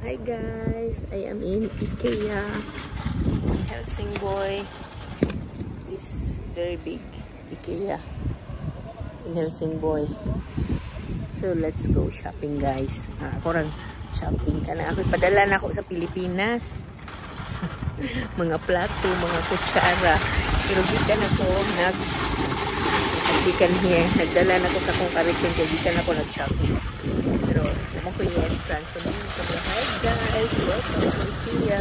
Hi guys, I am in IKEA Helsingborg. This very big IKEA in Helsingborg. So let's go shopping, guys. Ako rang shopping ka na. Ako padala na ako sa Pilipinas. Mga plato, mga kutsara. Pero gikan ako nag as you can hear, nagdala na ko sa akong kariton kay gikan ako nag-shopping. Pero mo ko yung entrance. So, hi guys, welcome to IKEA.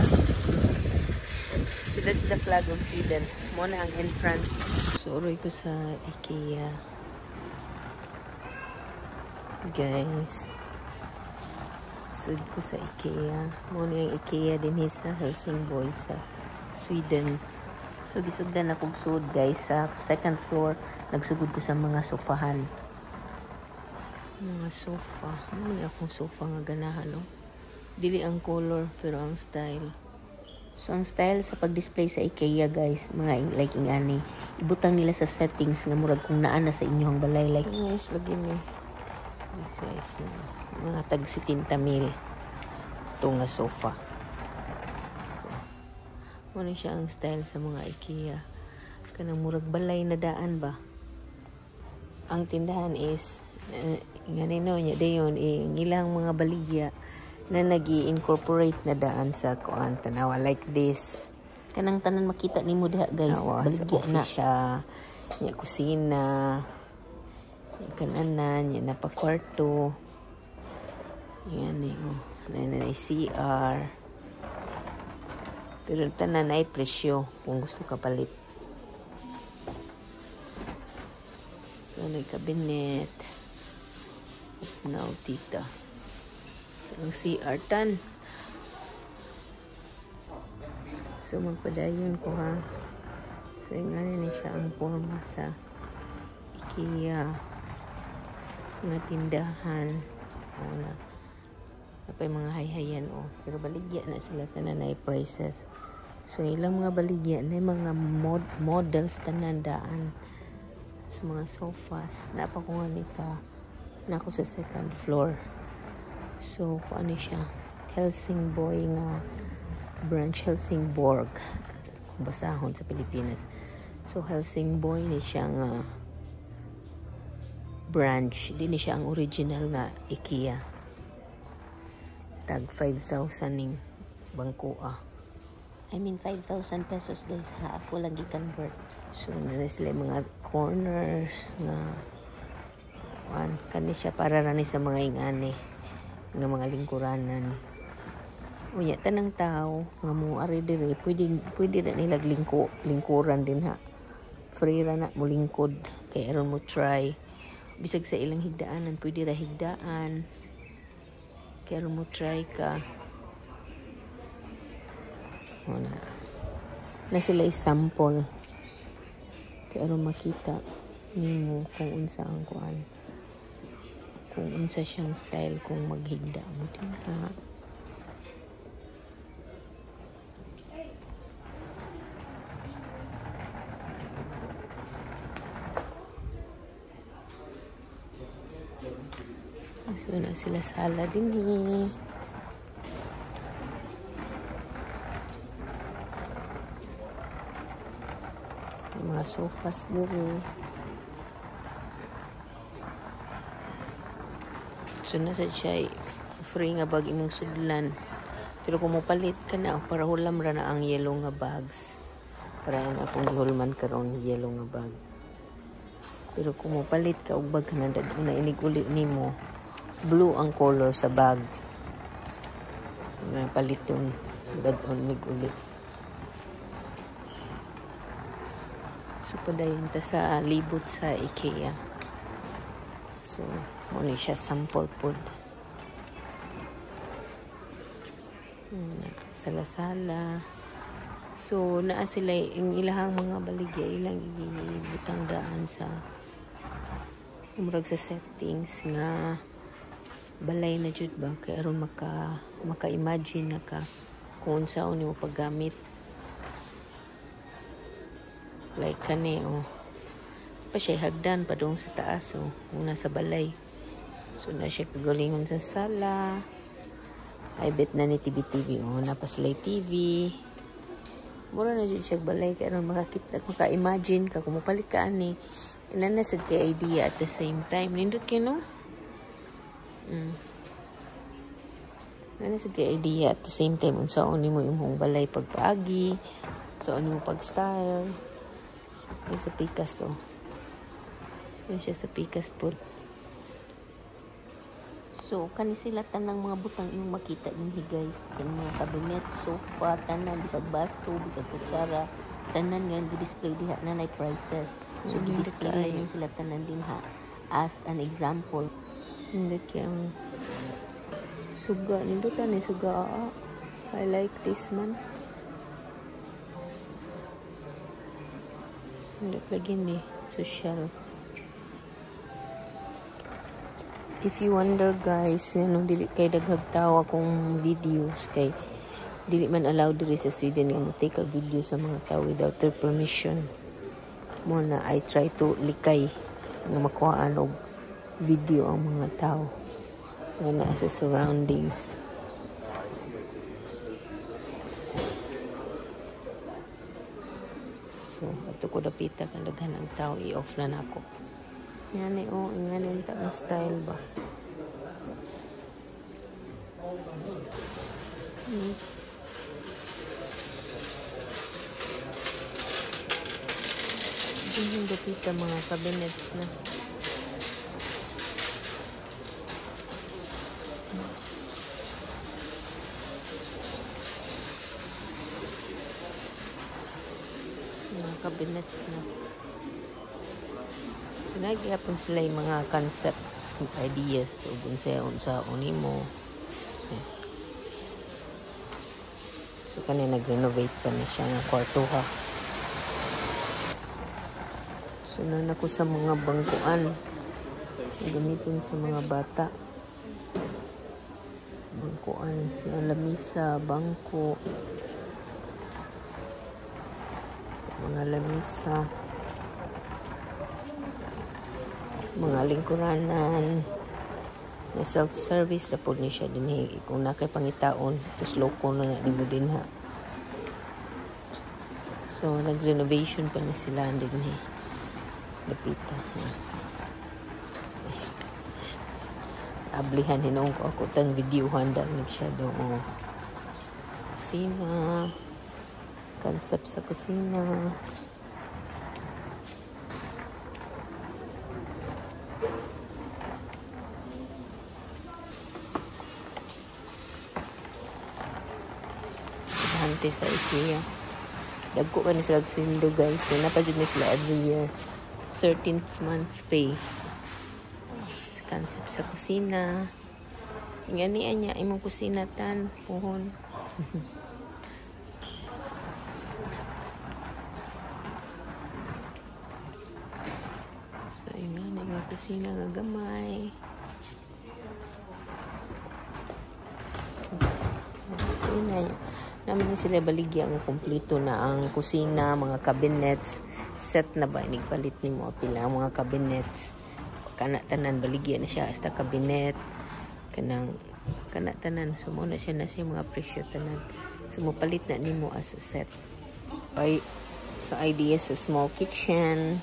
So that's the flag of Sweden. Mo na ang entrance. So uroy ko sa IKEA. Guys. Sud ko sa IKEA. Mo na yung IKEA din sa Helsingborg sa Sweden. So gisugdan akong sud, guys, sa second floor. Nagsugod ko sa mga sofahan. Mga sofa. Ano ni akong sofa nga ganahan, no? Dili ang color pero ang style. So ang style sa pag-display sa IKEA, guys, mga like ingani, ibutang nila sa settings nga murag kung naa na sa inyong balay, like Nice lagi ni. This is mga tag 70 mil ito nga sofa. So, ano siya ang style sa mga IKEA. Kanang murag balay na daan ba? Ang tindahan is ngani no nya dayon eh, ang ilang mga baligya na nagi incorporate na daan sa kuan, tanawa, like this. Kanang tanan makita nimo diha, guys, Awa, sa baligya na. Office siya, nya kusina, nya kananan, nya napakwarto. Yan eh, oh. Na na CR. Pero tanan ay presyo kung gusto ka palit. So, may cabinet. Now, tita. So, ang CR tan. So, magpadayon ko ha. So, yung ano ni siya ang forma sa IKEA nga tindahan. O na. Napay mga hayhayan oh. Pero baligya na sila tanan ay prices. So, ilang mga baligya na yung mga models tanan daan sa mga sofas. Napa ko nga ni sa nako sa second floor. So, kung ano siya, Helsingborg nga branch, Helsingborg. Kung basahon sa Pilipinas. So, Helsingborg ni siya nga branch. Di ni siya ang original nga IKEA. Tag 5,000 ning bangko ah. I mean 5,000 pesos, guys, ha. Ako lang gi-convert. So, na sila yung mga corners nga kuan kani siya para ra ni sa mga ingani nga mga lingkuranan. Unya tanang tao nga mo ari dire pwede pwede na nila lingkuran din ha. Free ra na mo lingkod kay aron mo try. Bisag sa ilang higdaanan pwede ra higdaan. Kay aron mo try ka. Wala. Na sila sample. Kay aron makita nimo kung unsa ang kuan. Kung unsa siyang style kung maghigda mo din ha. So na sila sala din eh. May mga sofas diri. So nasa siya free nga bag imong sudlan. Pero kung mopalit ka na, para hulam ra na ang yellow nga bags. Para na akong gihulman karon yellow nga bag. Pero kung mopalit ka og bag na na inig uli nimo, blue ang color sa bag. Nga paliton dad-on mig uli. So padayon ta sa libot sa IKEA. So mo ni siya sample pod. Sala-sala. So naa sila ang ilahang mga baligya ilang ibutang daan sa murag sa settings nga balay na jud ba kay aron maka-imagine na ka kung unsaon nimo paggamit. Like kani oh. Pa siya hagdan padung sa taas oh, una sa balay. So na siya kagalingon sa sala. I bet na ni TV TV. Oh, napasilay TV. Mura na jud siya balay kay aron makakita, maka-imagine ka kung mopalit ka ani. Inana sad kay idea at the same time. Nindot kay no? Inana sad kay idea at the same time unsaon nimo imong balay pagpaagi, unsaon nimo pag-style. Yung sa pikas oh. Yun siya sa pikas po. So, kani sila tanang mga butang imong makita dinhi guys. Kani mga cabinet, sofa, tanan, bisag baso, bisag kutsara, tanan nga gi-display diha na nay prices. So, gi-display kaayo. na sila tanan dinha as an example. Hindi kaya ang suga. Nindutan ni suga. Ah. I like this man. Nindot lagi ni social. If you wonder guys, nganong dili kay daghag tawo akong videos kay dili man allowed diri sa Sweden nga mo take a video sa mga tao without their permission. Mo na I try to likay nga makuhaan og video ang mga tao nga naa sa surroundings. So, ato ko dapita kang daghan ang tao, i-off na nako. Ngani oh, ngani ang taong style ba? Yung dapita mga cabinets na. Mga cabinets na. So, nagyapon sila yung mga concept ideas ug unsa unsaon nimo. So, kani nag-renovate pa ni siya nga kwarto ha. So, nana ko sa mga bangkuan. Gamitin sa mga bata. Bangkuan. Lamisa, bangko. Mga lamisa. Mga lingkuranan. Na self-service na po ni siya din. Kung na kay pangitaon, tos loko na na nimo din ha. So, nag-renovation pa na sila din eh. Lapita. Ablihan hinuon ko ako tang videohan dahil nag-shadow. Oh. Kusina. Concept sa kusina. Sa IKEA. Dagko ka ni sila sindo guys. So, napajud ni sila every year. 13th month pay. Sa concept sa kusina. Inganian niya imong kusina tan puhon. So ingani nga kusina nga gamay. So, kusina niya. Naman ni sila baligya nga kompleto na ang kusina, mga cabinets, set na ba inigpalit nimo pila ang mga cabinets. Kana tanan baligya na siya hasta cabinet kanang kana tanan. So mo na siya mga presyo tanan. So mopalit na nimo as a set. Ay sa ideas sa small kitchen.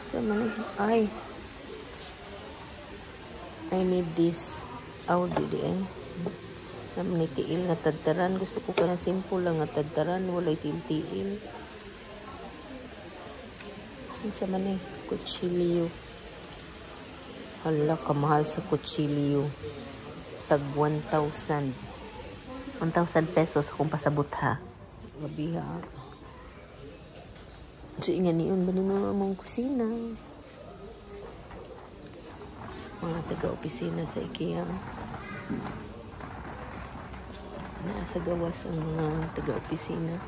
So man ay I need this Audi di ay. Naman ni tiil nga tadtaran. Gusto ko ka na simple lang nga tadtaran. Walay tiil-tiil. Unsa man eh? Kutsilyo. Hala, kamahal sa kutsilyo. Tag 1,000. 1,000 pesos akong pasabot ha. Gabi ha. So, inganion ba ni mga mong kusina? Mga taga-opisina sa IKEA. Nasa gawas ang mga taga-opisina.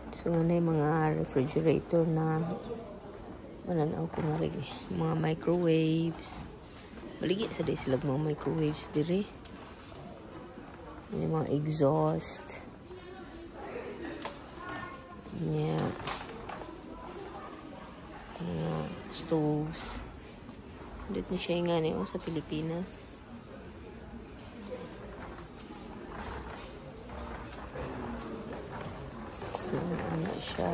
So, nga na yung mga refrigerator na mananaw ko nga rin. Mga microwaves. Baligi sa di sila mga microwaves diri. Yung mga exhaust. Yeah. Mga stoves. Dito na siya nga niyo sa Pilipinas. So, ano siya.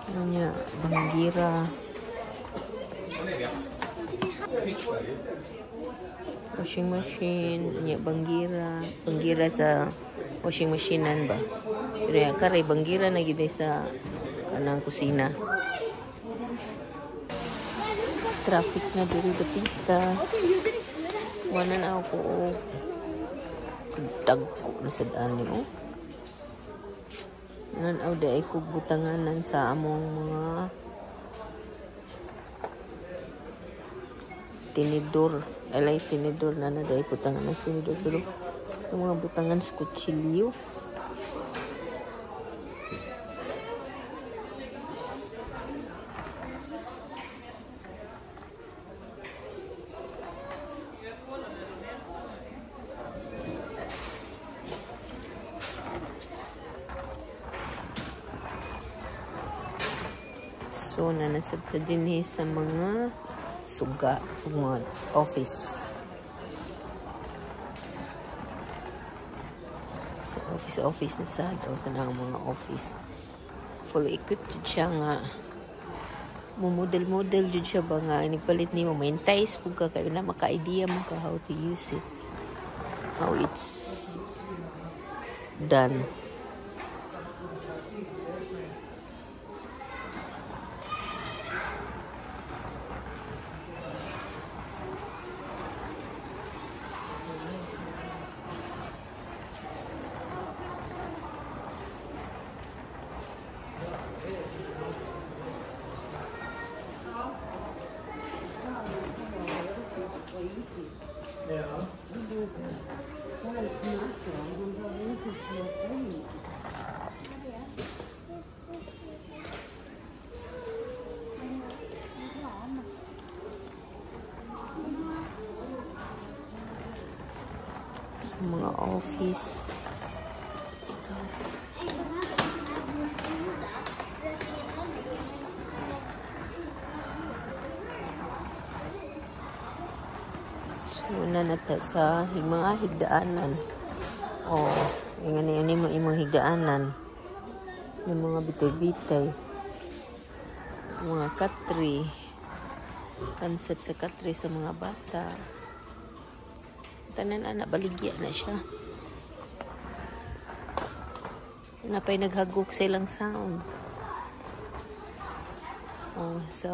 Ano niya, banggira. Washing machine, niya banggira. Banggira sa washing machinean ba? Pero ya, kare, banggira na gid sa kanang kusina. Traffic na diri dapita. Wala na ako. Oh. Dagko na sa daan ni oh. Nanaw dai ko butanganan sa among mga tinidor. Alay tinidor na na dai butanganan sa tinidor pero yung mga butangan sa kutsilyo. So, nanasad ta din sa mga suga, mga office. Sa office na sad. O, tanang mga office. Fully equipped jud siya nga. Mumodel-model jud siya ba nga. Nagpalit nimo, ma-entice po ka. Kayo na maka-idea mo ka how to use it. How it's done. Mga office stuff. So, una na ta sa mga higdaanan. Oh, yung ano yun yung mga higdaanan. Yung mga bitay-bitay. Mga katri. Concept sa katri sa mga bata. Tanan ana baligya na siya. Napay naghagok sa ilang sound. Oh, so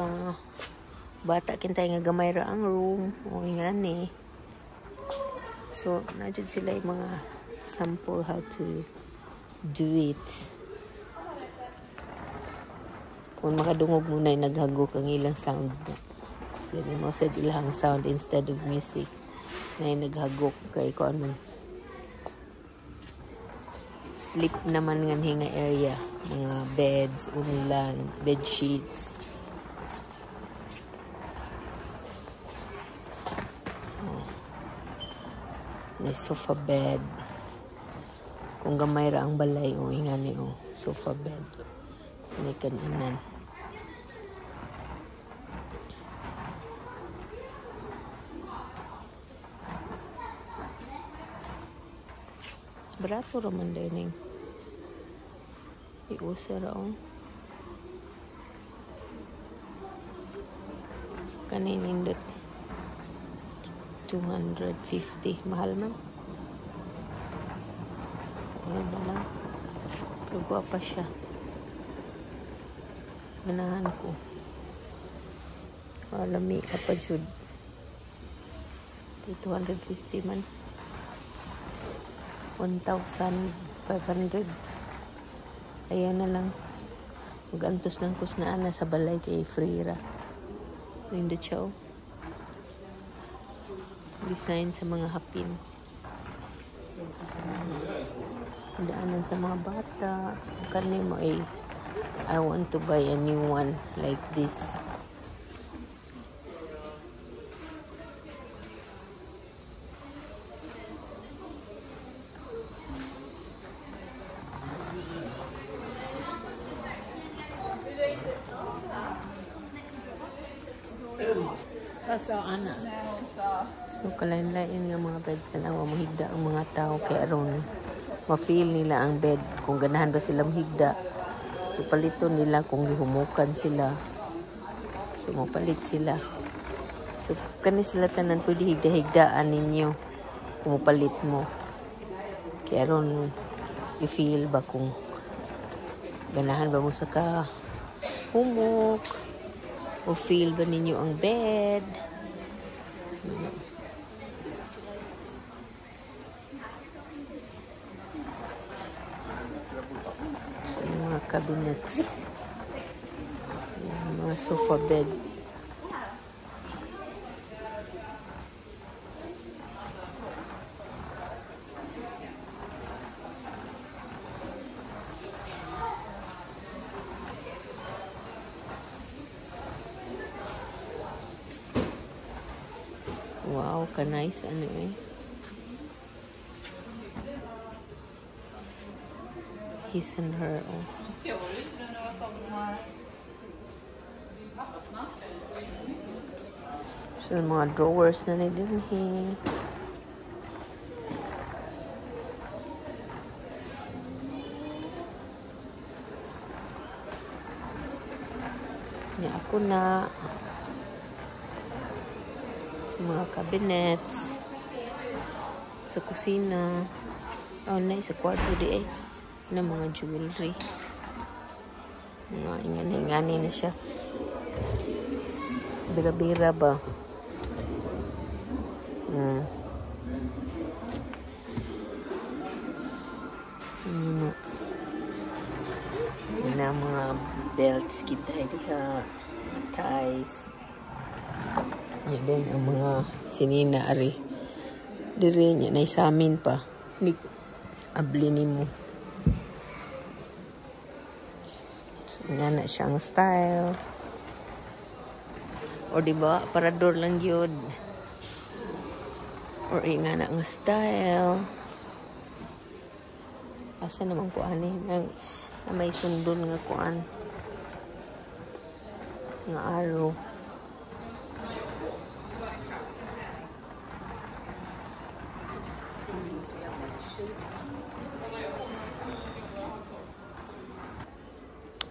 bata kintay nga gamay ra ang room o ingani. So na jud sila yung mga sample how to do it. Kung makadungog mo na naghagok ang ilang sound. Dili mo sad ilang sound instead of music. Na naghagok kay kuan man. Sleep naman nga hinga area, mga beds, unlan, bed sheets. Oh. May sofa bed. Kung gamay ra ang balay o ingani o sofa bed. Ni kananan. Barato raman dining. Iusa ra oh. Kaninindot 250. Mahal man. Ayun na lang. Pero guwapa siya. Ganahan ko. Lami ka pa jud. 250 man. 1,500. Ayan na lang. Mag-antos lang kus na ana sa balay kay free ra. Nindot siya oh. Design sa mga hapin. Daanan sa mga bata. Kani mo ay I want to buy a new one like this. So kalain-lain nga mga beds na lang mohigda ang mga tao kay aron ma-feel nila ang bed kung ganahan ba sila mohigda. So paliton nila kung gihumukan sila. So mopalit sila. So kani sila tanan pwede higda-higdaan ninyo kung mopalit mo. Kay aron i-feel ba kung ganahan ba mo sa ka humok o feel ba ninyo ang bed. So, mga cabinets, yung mga sofa bed. Wow, ka-nice ano eh. His and her. Oh. So, mga drawers na din eh. Nya ako na. Sa mga cabinets, sa kusina, oh, na sa kwarto di eh, na mga jewelry, mga ingani-ingani na siya, bira-bira ba? Yun na mga belts kita diha, mga ties. Yan din ang mga sinina ari. Dire niya na isamin pa. Ni abli nimo. So nga na siya ang style. O di ba parador lang yun. Or nga na ang style. Asa naman kuan eh na may sundon nga kuan. Nga arrow.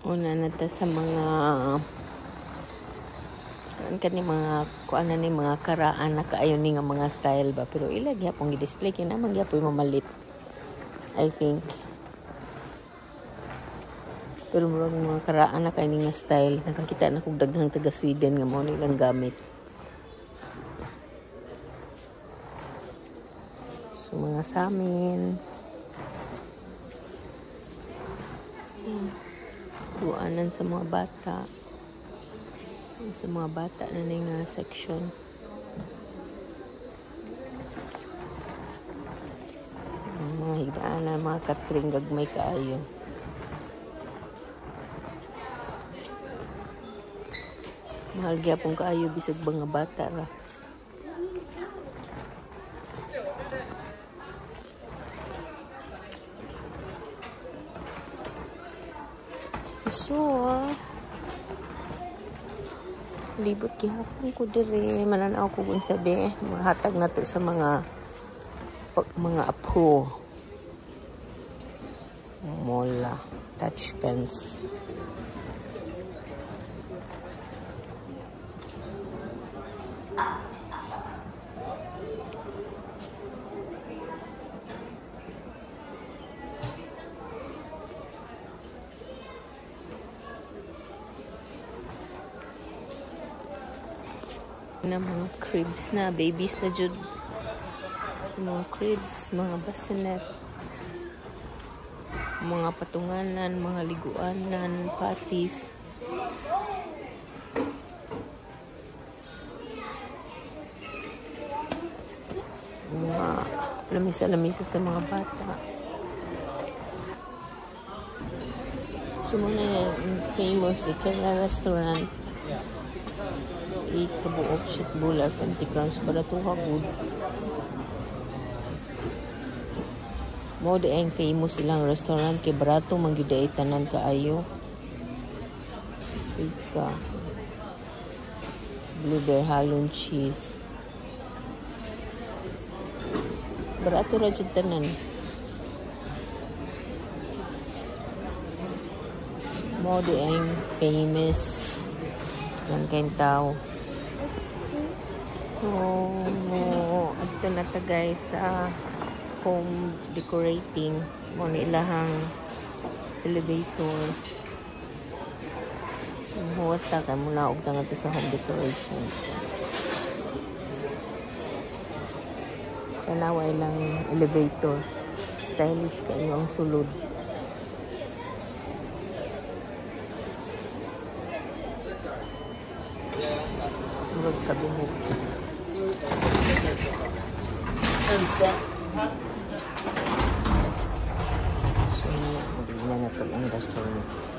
Una na ta sa mga kuan kani mga kuan na ni mga karaan na kaayo ni nga mga style ba, pero ila gyapon gi-display kay naman gyapon mamalit, I think. Pero murag mga karaan na kay ni nga style, nakakita na kog daghang taga Sweden nga mao nilang gamit. So mga samin, duanan sa mga bata. Sa mga bata na ni nga section. Mga higdaan na mga katring gagmay kaayo. Mahal gyapon kaayo bisag mga bata ra. So, libot gihapon ko dire, mananaw ko kung sabi, mahatag na to sa mga apo. Mola touch pens. Na mga cribs na, babies na jud. So, mga cribs, mga bassinet, mga patunganan, mga liguanan, patis. Mga lamisa-lamisa sa mga bata. So, muna yung famous IKEA restaurant. 8 kabuok köttbullar 50 crowns baratuha good. Mo di ang famous silang restaurant kay barato man gyud ay tanan kaayo. Fika. Blueberry hallon cheese. Barato ra jud tanan. Mao di ang famous lang kayong tao. So, adto na ta guys sa home decorating. Mo ni ilahang elevator. Muhuwat ta kay muna og ta sa home decorations. Tanawa ilang elevator. Stylish kayo ang sulod. Murag cabinet. So, hindi na ito ang restaurant.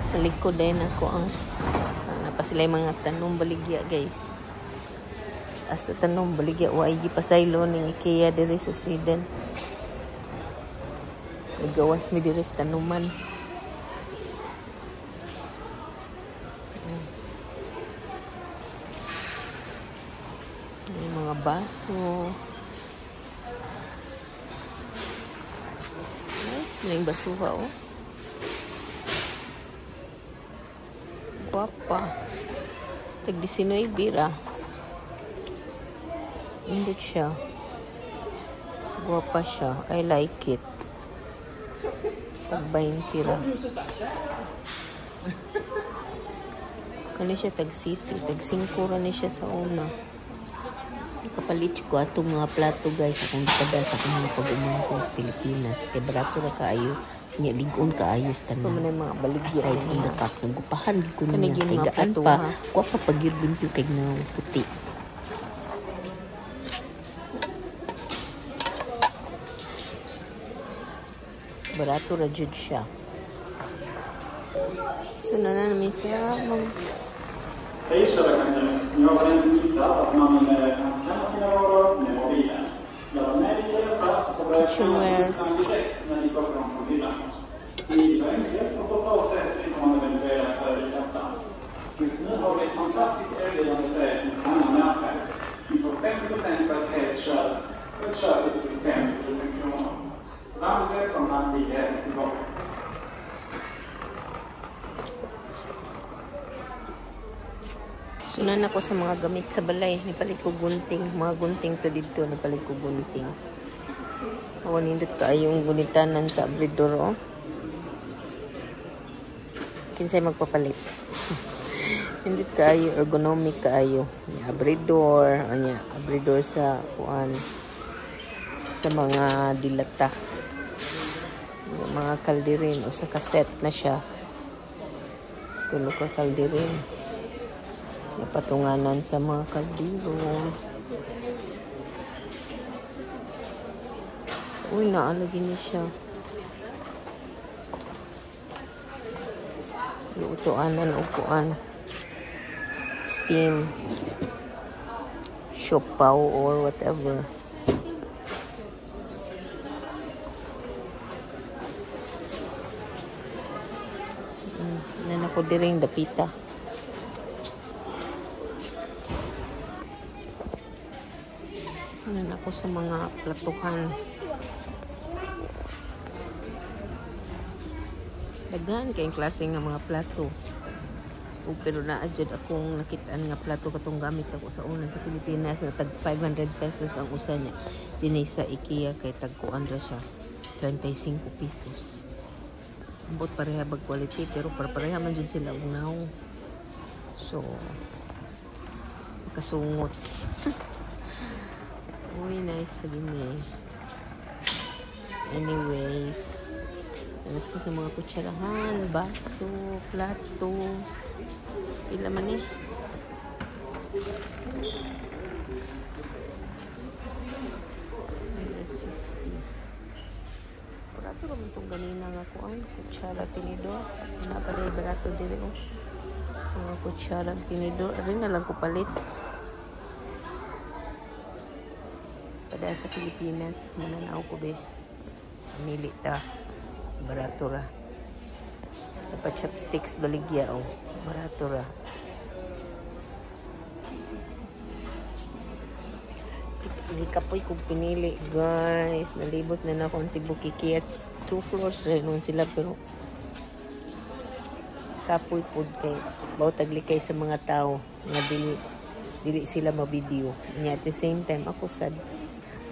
Sa likod din ako ang napasila yung mga tanom baligya guys. Hasta tanom baligya wa ay gipasaylo ning IKEA diri sa Sweden. Nagawas mi diri sa tanuman. May mga baso. Nice na yung basuha oh. Guwapa. Tag 19 ra. Indot siya. Guwapa siya. I like it. Tag 20 ra. Kani siya tag city. Tag 5 ra ni siya sa una. Kapalit ko atong mga plato guys. Akong gipada sa akong mga pag-umangkon sa Pilipinas. Kay barato ra kaayo. Nya ligon kaayo sa tanan. Aside from the fact, nagupahan ko niya. Kay gaan pa. Kuha pa pag limpyo kay na puti. Barato ra jud siya. So na namin siya mag. Hej kära kunder! Ni har väl inte missat att man kan scanna sina varor med mobilen. Ladda ner IKEAs app och börja scanna direkt när ni plockar dem från hyllan. Smidigt och enkelt och på så sätt slipper man eventuella köer i kassan. Just nu har vi ett fantastiskt erbjudande för er som skannar märken. Ni får 5% på ett helt köp och ett köp upp till 5 000 kronor. Varmt välkomna till IKEA Helsingborg. Sunan ako sa mga gamit sa balay. Nipalit ko gunting. Mga gunting to dito. Nipalit ko gunting. Ako nindot kaayong gunitanan sa abridor. Oh. Kinsay magpapalit. Nindot kaayo. Ergonomic kaayo. Abridor. Anya, abridor sa kuan. Sa mga dilata. Mga kalderin. O sa kaset na siya. Tulo ka kalderin. Napatunganan sa mga kaldero. Uy, naalagin niya siya. Lutuanan, upuan. Steam. Siopaw or whatever. Nan ako diring dapita. Nan ako sa mga platuhan. Daghan kayong klase nga mga plato. O, pero naa jud akong nakitaan nga plato katong gamit ako sa una sa Pilipinas na tag 500 pesos ang usa niya. Dinhi sa IKEA kay tag kuan ra siya, 35 pesos. Ambot pareha bag quality pero pareha man jud sila og nawong. So makasungot. Uy, nice lagi ni. Anyways, alas ko sa mga kutsarahan, baso, plato. Pila man eh. 150. Barato ra Asa man tong ganina nga kuan, kutsara, tinidor. Na pala barato diri oh. Mga kutsara, tinidor, ari na lang ko palit. Pada sa Pilipinas, mananaw ko be. Pamili ta. Barato ra. Dapat chopsticks baligya oh. Barato ra. Kapoy kong pinili, guys. Nalibot na na akong tibok IKEA. 2 floors rin nun sila, pero kapoy po kay bawtaglikay sa mga tao nga dili sila ma-video. At the same time, ako sad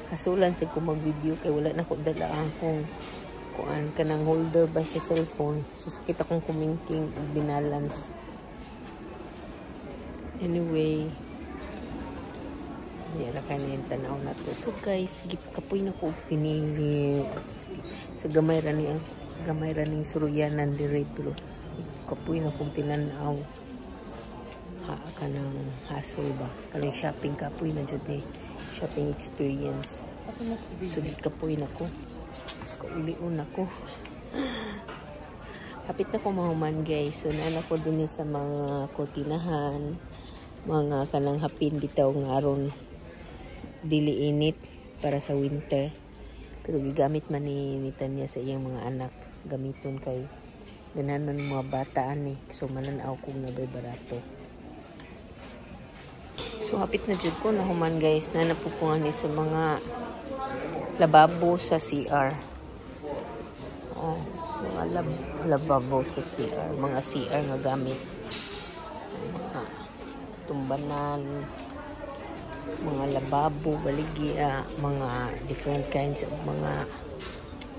hasulan sa ko mag-video kay wala na ko dala akong kuan kanang holder ba sa cellphone. So sakit akong kumingking ug binalance. Anyway, hindi ra kay na tanaw na to. So guys, kapoy na ko pinili. So gamay ra ni ang gamay ra ning suruyanan dire, pero kapoy na kong tinan-aw. Ha, kanang hassle ba? Kanang shopping, kapoy na jud ni shopping experience. So kapoy na ko. Kaulion na ko. Hapit na ko mahuman, guys. So naana ko dinhi sa mga kurtinahan, mga kanang hapin bitaw nga aron dili init para sa winter. Pero gigamit man ni Tanya sa iyang mga anak gamiton kay ganahan man mga bata ani. So mananaw kong nabay barato. So hapit na jud ko nahuman, guys. Na po ko ani sa mga lababo sa CR. Oh, mga lababo sa CR, mga CR nga gamit. Mga tumbanan, mga lababo, baligya, mga different kinds of mga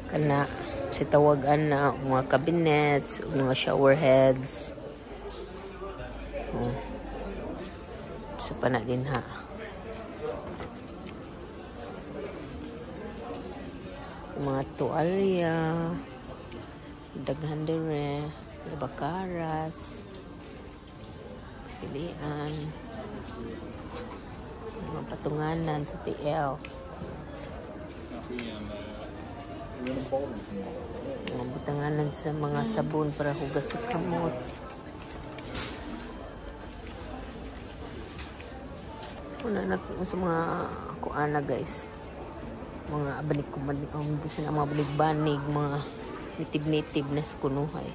kana si tawagan na mga cabinets, mga shower heads. Oh. Sa pa na din ha. Mga tuwalya, daghan dire, labakaras, pilian, mga patunganan sa TL. Mga butanganan sa mga sabon para hugas sa kamot. Una na sa mga kuana, guys. Mga abanig kumanig, gusto na mga banig-banig, mga nitib-nitib na sa kunuhay.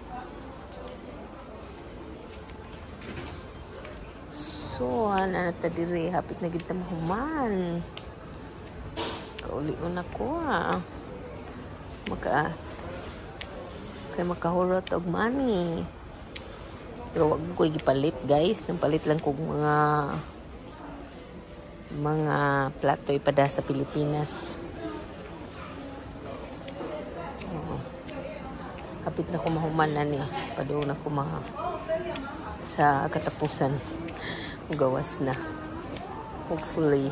So, ana na ta diri, hapit na gid ta mahuman. Kaulion ako ha. Kay makahurot og money. Pero wag ko gipalit, guys. Nang palit lang kog mga plato ipada sa Pilipinas. Oo. Hapit na ko mahuman na niya. Padoon na ko mga sa katapusan. Gawas na. Hopefully.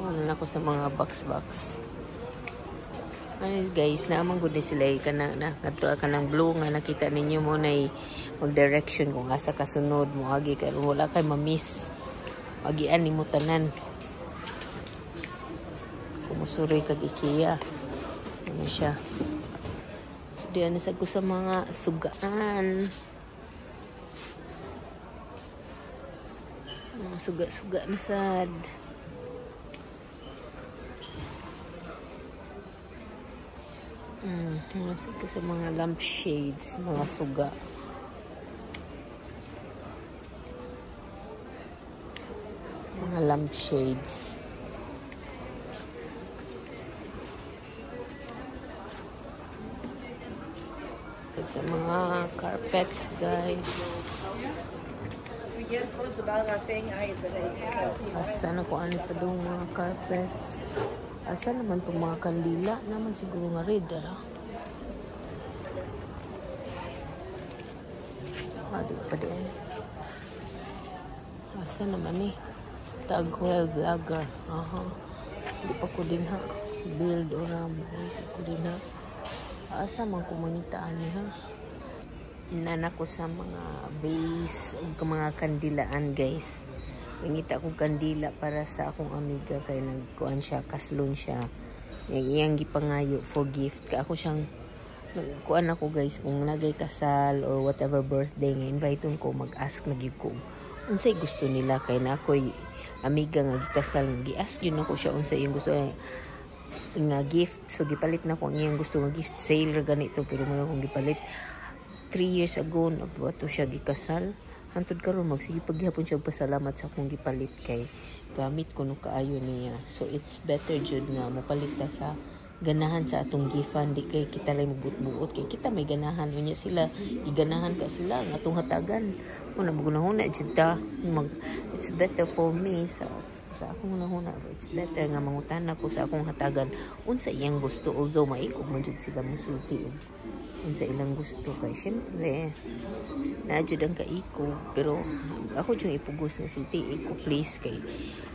Wala na ko sa mga box-box. Ano guys, naamang good sila kanang na kadto kanang blue nga nakita ninyo mo nay mag-direction kung asa kasunod mo agi kay wala kay ma-miss. Agian nimo tanan. Kumusuroy kag IKEA. Ano siya? So diyan na sa ko sa mga sugaan. Mga suga-suga na sad. Nasa ko sa mga lampshades, mga suga. Mga lampshades. Sa mga carpets, guys. Asa na ko ano pa doon mga carpets. Asa naman itong mga kandila? Naman siguro nga red, ara. Ado pa doon. Asa naman eh? Tagwell Vlogger. Aha. Hindi pa ko din ha. Build or hindi ko din ha. Asa man kumunita ani ha? Inana ko sa mga vase ug mga kandilaan, guys. Nangita akong kandila para sa akong amiga kay nagkuan siya, kaslon siya. Yang iyang gipangayo for gift ka ako siyang kuan ako, guys, kung nagay kasal or whatever birthday nga invite ko, mag-ask na gyud ko unsay gusto nila, kay na ako'y amiga nga gikasal nga gi-ask gyud nako siya unsay iyang gusto nga gift. So gipalit na ko ang iyang gusto nga gift. Sale ra ganito, pero mo akong gipalit 3 years ago na to siya gikasal. Hantod karon magsige paghapon siya pasalamat sa akong gipalit kay gamit ko no kaayo niya. So it's better jud nga mopalit ta sa ganahan sa atong gifan, di kay kita lang magbuot-buot, kay kita may ganahan, unya sila iganahan ka sila nga atong hatagan mo na magunahuna jud ta mag. It's better for me, sa akong hunahuna, it's better nga mangutana ko sa akong hatagan unsa iyang gusto, although maikog man jud sila musulti og unsa ilang gusto, kay syempre naa jud ang kaikog, pero ako jud ipugos nga sulti ko please, kay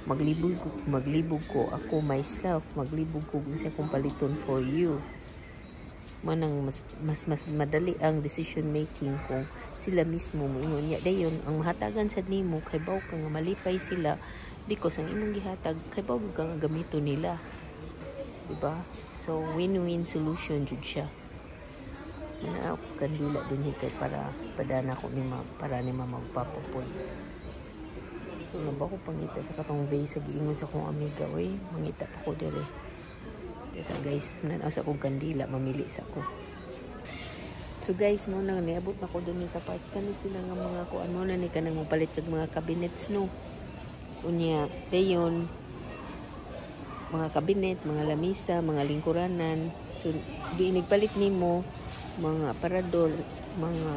maglibog ko ako myself, maglibog ko unsa akong paliton for you. Manang mas madali ang decision making kung sila mismo moingon niya. Dayon ang mahatagan sad nimo, kay baw ka nga malipay sila because ang imong gihatag kay baw ka nga gamiton nila, di ba? So win-win solution jud siya. Mana ako kandila din kay para padana ko ni ma, para ni mama magpapapol. So na ba ko pangita sa katong vase sa giingon sa akong amiga, oy, mangita pa ko dire. Sa guys, nanaw sa akong kandila, mamili sa ko. So guys, mo nang niabot na ko dun sa parts kani sila nga mga kuan mo na ni kanang mopalit kag mga cabinets, no. Unya, dayon mga cabinet, mga lamisa, mga lingkuranan. So di nagpalit nimo mga aparador, mga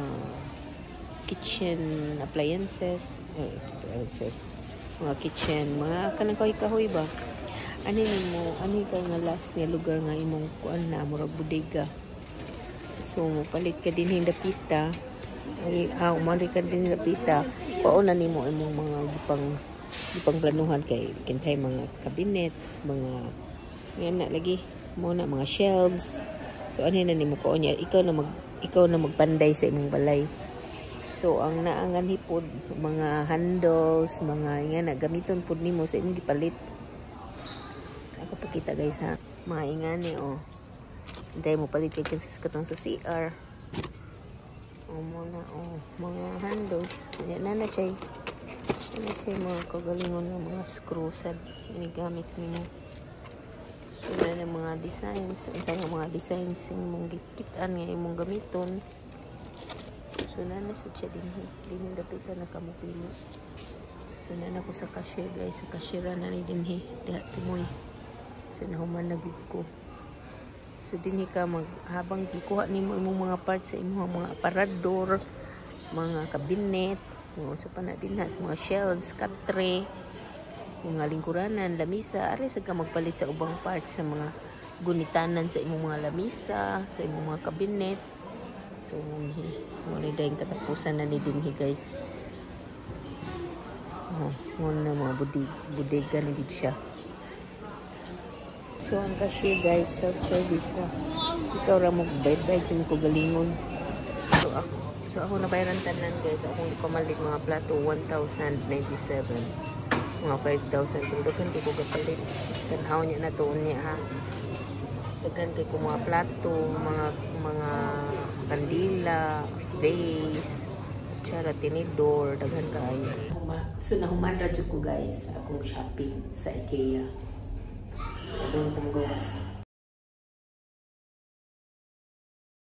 kitchen appliances, eh, appliances, mga kitchen, mga kanang kahoy-kahoy ba? Ani nimo, ani ka nga last nga lugar nga imong kuan na murag bodega. So mopalit ka din dapita. Ay, umari ka din dapita. Kuan na nimo imong mga gipang planuhan kay kintay mga cabinets, mga yan na lagi mo na mga shelves. So ano na nimo kuan niya, ikaw na magpanday sa imong balay. So ang naangan hipod mga handles, mga nga na gamiton pud nimo sa imong gipalit. Ako pakita, guys, ha. Mga ingani oh. Hintay mo palit kay sa katong sa CR. Oh mo na oh, mga handles. Yan na na siya. Ano siya mga kagalingon ng mga screw sad ginigamit nimo. So na na mga designs, unsa nga mga designs imong gikit-an nga imong gamiton. So na na sa siya din din dapitan na kamo pili. So na na ko sa cashier, guys, sa cashier na ni dinhi diha timoy. So nahuman na gid ko. So dinhi ka mag habang gikuha nimo imong mga parts sa imong mga aparador, mga cabinet, mga sa pa na dinha sa mga shelves, katre, mga lingkuranan, lamisa, ari sa ka magpalit sa ubang parts sa mga gunitanan sa imong mga lamisa, sa imong mga cabinet. So mo ni dayong katapusan na ni dinhi, guys. Oh, mo na mga bodega ni gid siya. So ang cashier, guys, self-service ra. Ikaw ra mo bayad-bayad sa imong kagalingon. So ako nabayaran tanan, guys. Akong pamalit mga plato 1,097. Mga 5,000 pero daghan kay ko gapalit. Tan-aw niya na to niya ha. Daghan kay ko mga plato, mga kandila, vase, kutsara, tinidor, daghan kaayo. So nahuman ra jud ko, guys, akong shopping sa IKEA. Doon ko magawas.